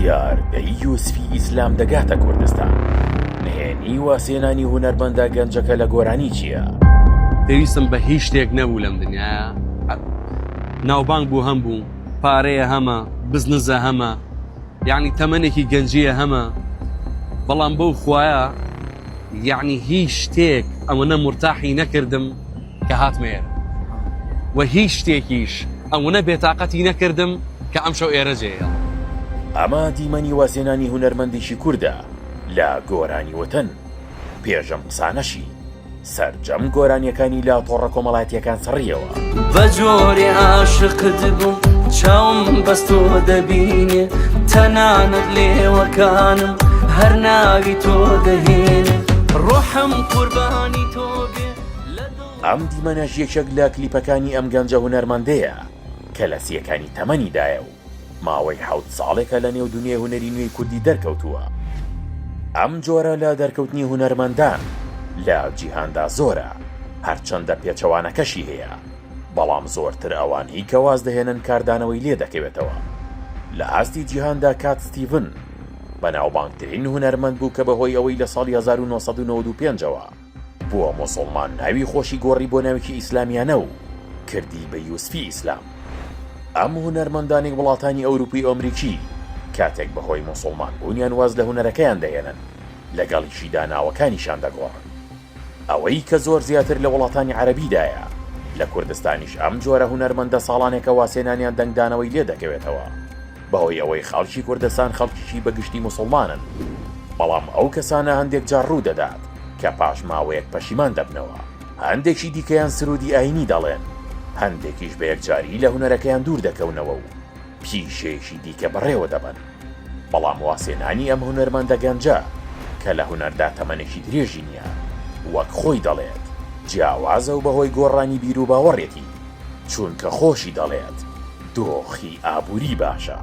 دیاردەی یوسفی ئیسلام دەگاتە کوردستان. نهێنی وازهێنانی هونەرمەندە گەنجەکە لە گۆرانی چییە؟ پێویستم بە هیچ شتێک نەبوو لەم دنیایە ناوبانگ بوو هەم بوو پارەیە هەمە بزنزە هەمە یعنی تەمەنێکی گەنجیە هەمە بەڵام بەو خوایە یعنی هیچ شتێک ئەوەنە مرتاحی نەکردم کە هاتمە ئێرە و هیچ شتێکیش ئەوەنە بێتاقەتی نەکردم کە ئەمشەو ئێرە جێهێڵم. ئەمە دیمەنی وازهێنانی هونەرمەندێکی کوردە لە گۆرانی وتن، پێش ئەم قسانەشی سەرجەم گۆرانیەکانی لە تۆڕە کۆمەڵایەتیەکان سڕیەوە. بە جۆرێ عاشقت بووم چاوم بەس تۆ دەبینێ تەنانەت لێوەکانم هەر ناوی تۆ دەهێنێ ڕۆحم قوربانی تۆ بێ. ئەم دیمەنەش یەکێک لە کلیپەکانی ئەم گەنجە هونەرمەندەیە کە لە سییەکانی تەمەنیدایە و ماوەی حەوت ساڵێکە لە نێو دونیای هونەری نوێی کوردی دەرکەوتووە. ئەم جۆرە لە دەرکەوتنی هونەرمەندان لە جیهاندا زۆرە، هەرچەندە پێچەوانەکەشی هەیە، بەڵام زۆرتر ئەوانەی کە واز دەهێنن کاردانەوەی لێ دەکەوێتەوە. لە ئاستی جیهاندا کات ستیڤن بەناوبانگترین هونەرمەند بوو کە بەهۆی ئەوەی لە ساڵی 1995 ەوە بووە موسوڵمان ناوی خۆشی گۆڕی بۆ ناوێکی ئیسلامیانە و کردی بە یوسفی ئیسلام. ئەم هونەرمەندانەی وڵاتانی ئەوروپی و ئەمریکی کاتێک بەهۆی موسوڵمان بوونیان واز لە هونەرەکەیان دەهێنن لەگەڵیشیدا ناوەکانیشان دەگۆڕن. ئەوەی کە زۆر زیاتر لە وڵاتانی عەرەبیدایە، لە کوردستانیش ئەم جۆرە هونەرمەندە ساڵانێکە وازهێنانیان دەنگدانەوەی لێ دەکەوێتەوە بەهۆی ئەوەی خەڵکی کوردستان خەڵکیکی بە گشتی موسوڵمانن بەڵام ئەو کەسانە هەندێک جار ڕوو دەدات کە پاش ماوەیەک پەشیمان دەبنەوە هەندێکی دیکەیان سرودی ئاینی دەڵێن هەندێکیش بە یەکجاری لە هونەرەکەیان دوور دەکەونەوە و پیشەیەکی دیکە بەڕێوە دەبەن بەڵام وازهێنانی ئەم هونەرمەندە گەنجە کە لە هونەردا تەمەنێکی درێژی نییە وەک خۆی دەڵێت جیاوازە و بەهۆی گۆڕانی بیروباوەڕێتی چونکە خۆشی دەڵێت دۆخی ئابووری باشە.